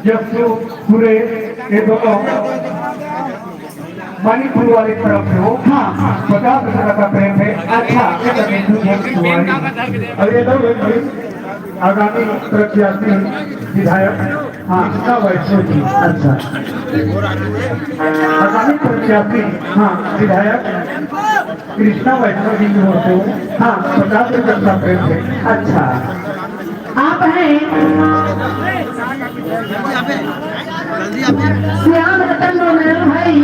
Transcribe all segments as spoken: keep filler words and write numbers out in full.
यशु सुरेश, ये दोनों मणिपुर वाली तरफ से हो। हाँ। पचास रुपये का प्रेम है। अच्छा। ये तो हिंदू धर्म तुम्हारी। और ये दो व्यक्ति आगामी प्रत्याशी विधायक, हाँ, कृष्णा वैष्णव जी। अच्छा। आगामी प्रत्याशी, हाँ, विधायक कृष्णा वैष्णव जी की ओर से, हाँ, पचास रुपये का प्रेम है। अच्छा। आप हैं श्याम रतन रोमेल भाई,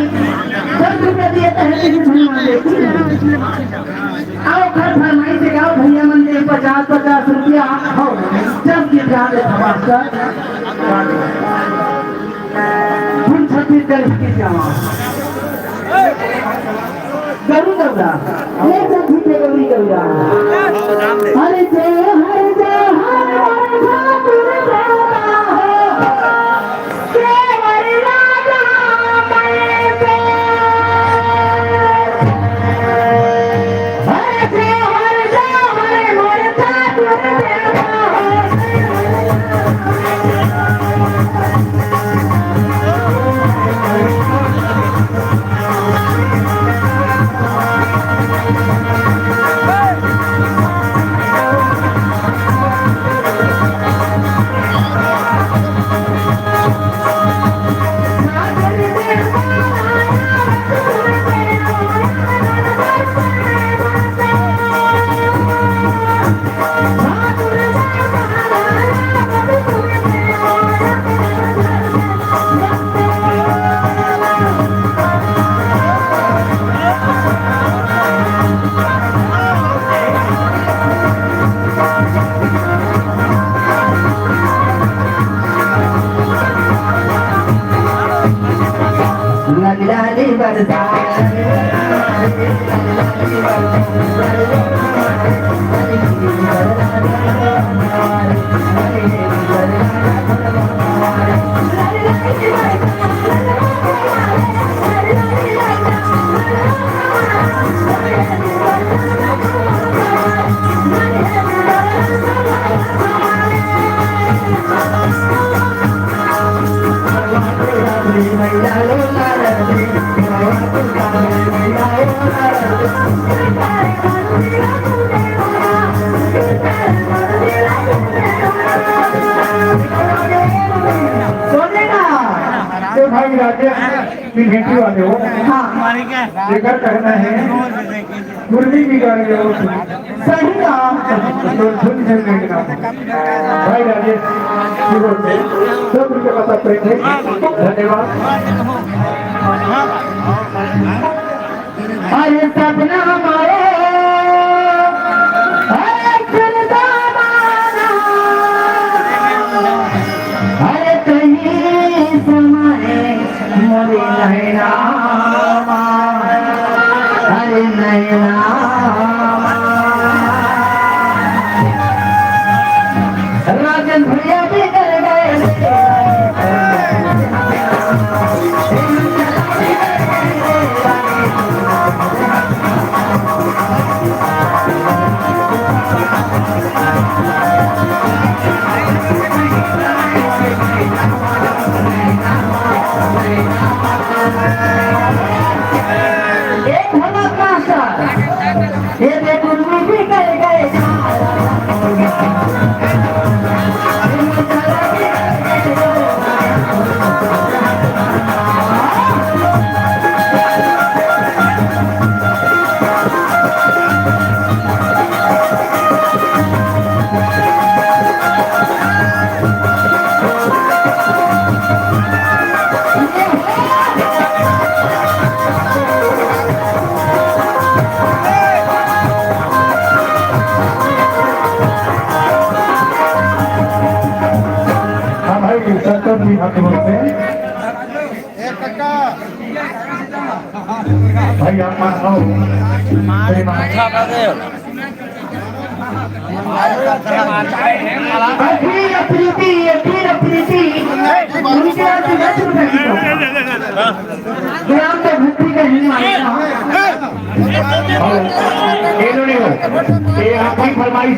दस रुपया दिए तो है, लेकिन भगवान देखिए। आओ, घर फरमाइश से गाओ, भैया मन के पचास, पचास रुपया। हो, जब ये ध्यान दे, मास्टर। फुल छत्तीसगढ़ की जवान। गरु गौरा, ये तो ठीक है, गौरी गौरा। अरे जय हर जय हर हर ठाकुर देवता हो, केवल राजा मैं को। अरे जय हर जय हर हर ठाकुर देवता हो। तो भाई राजेश, पिल्हेटी वाले हो। हाँ। जेकर कहना है, मुरली बिगाड़ के हो। सही कहा। तो धुन से देखना। भाई राजेश, की ओर से सौ रुपये का पत्र है। धन्यवाद। अरे सपना हमारे, अरे चंदा माना, अरे कहीं समाए मोरे नैना, अरे नैना। राजन भैया भी कर गए। एक भगत मास्टर, ये देखो, तू भी कर गए। हाँ भाई, शंकर जी हाथ जोड़ते हैं। भाई, आप मान लो। श्रीमान। अखिल प्रीति, अखिल प्रीति, उनके हाथ में दस रुपए की दो। ग्राम तो भक्ति का ही मांगता हूँ। हेलो, ये लो, नहीं हो। ये आपकी फरमाइश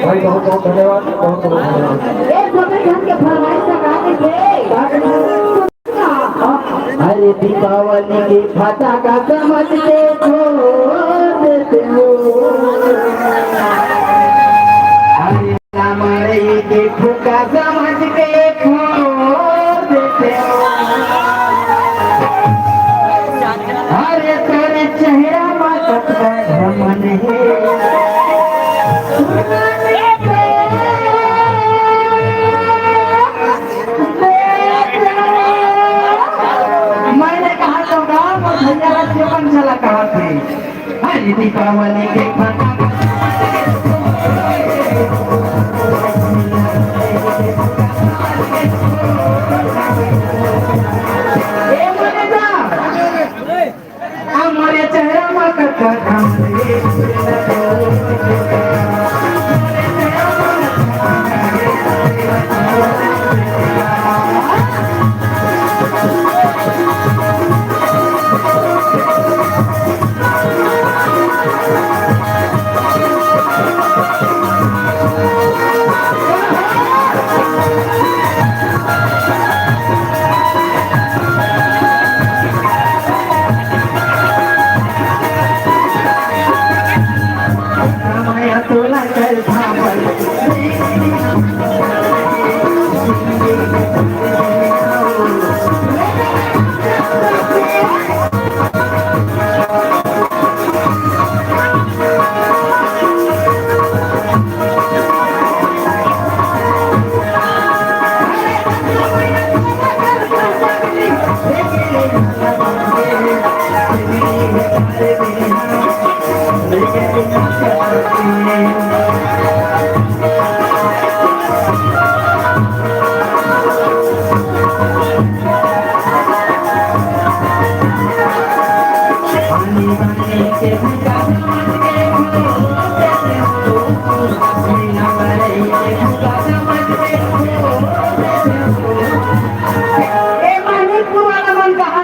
भाई, बहुत बहुत धन्यवाद, बहुत बहुत धन्यवाद। अरे दीपावली के फटाका समझ के फोड़ देते हो। अरे मारे के फूका समझ के फोड़ देते हो। अरे तोरे चेहरा में कतरा घमंड हे। मैंने कहा तो गाँव में भैया का जीवन चला कहाँ थे। हरी दीपावली के फटाका। ए मनीषा, हमारे चेहरा में कतरा घमंड हे।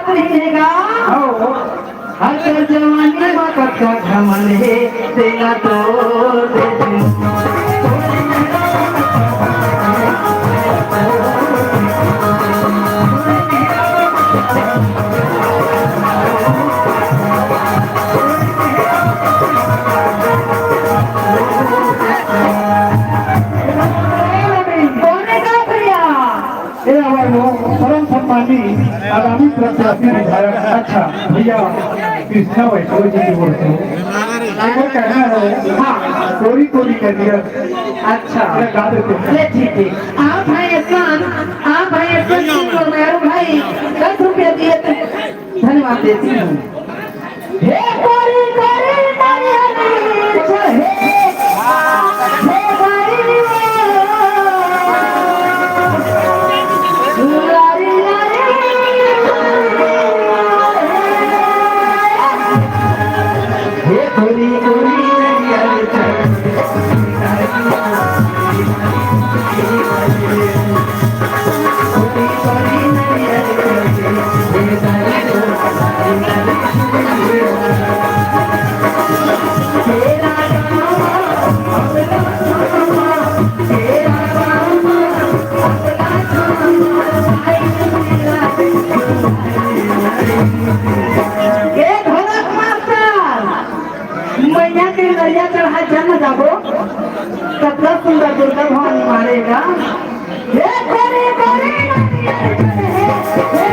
मिलेगा। हव। हर कर जवानी मा कतका घमंड हे, तेला तो दे दे। कोने का भैया? ए, हमारे वो परम सम्मानी आगामी प्रत्याशी विधायक, अच्छा, भैया कृष्णा वैष्णव जी की ओर से एक कहना है, हाँ, कोरी कोरी कर दिया। अच्छा। ये गा देते हैं। ये ठीक है। आप हैं एहसान, आप हैं एहसान सिंह और मेहरू भाई, दस रुपया दिए थे। धन्यवाद देती हूँ। हे कोरी कोरी नरियर बीच हे, हे बारी ओ, लारी लारी। हे कोरी कोरी नरियर बीच। ए ढोलक मास्टर, मैया के नरिया चढ़ाए चल न जाबो, कतका सुंदर दुर्गा भवानी मारेगा। हे कोरी कोरी नरिया चढ़े, हे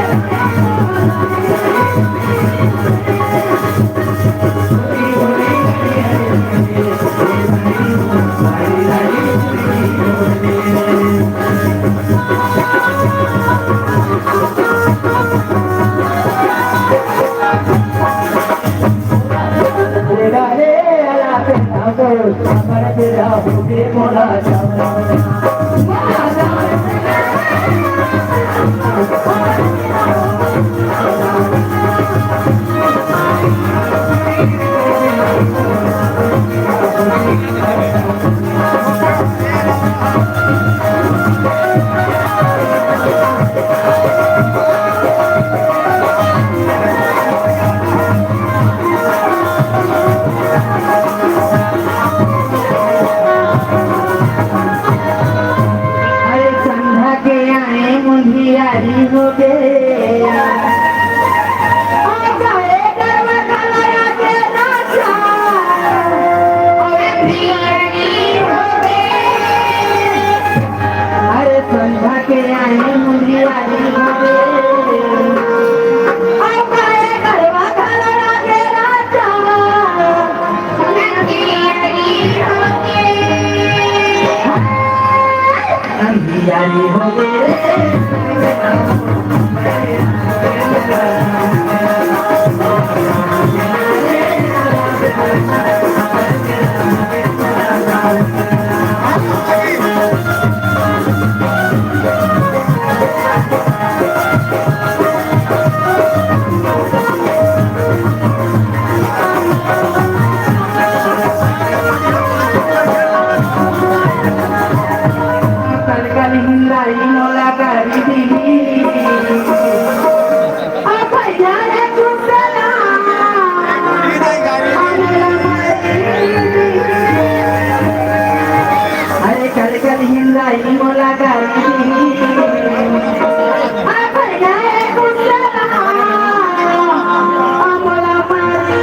अरे संझा के आए मुंधियारी हो गे। आ जाए गरवा घलो आगे राजा। अरे भिखारी हो गे। अरे संझा के आए मुंधियारी हो गे। आ जाए गरवा घलो आगे राजा। अंधियारी हो गे रे। कल कल हिंदाई मोला गारी दिही। आ भैया रे कुशला। अरे कल कल हिंदाई मोला गारी दिही। आ भैया रे कुशला। आ मोला मारी।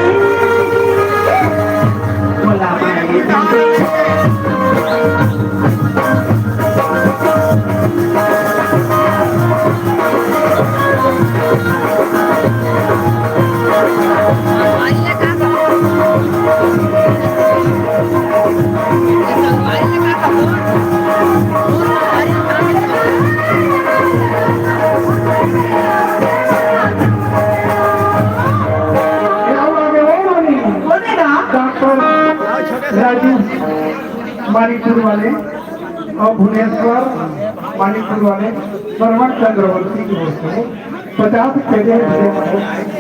डॉक्टर राजू मानिकपुर वाले और भुवनेश्वर मानिकपुर वाले श्रवण चक्रवर्ती की ओर से पचास रुपये दे रहे हैं।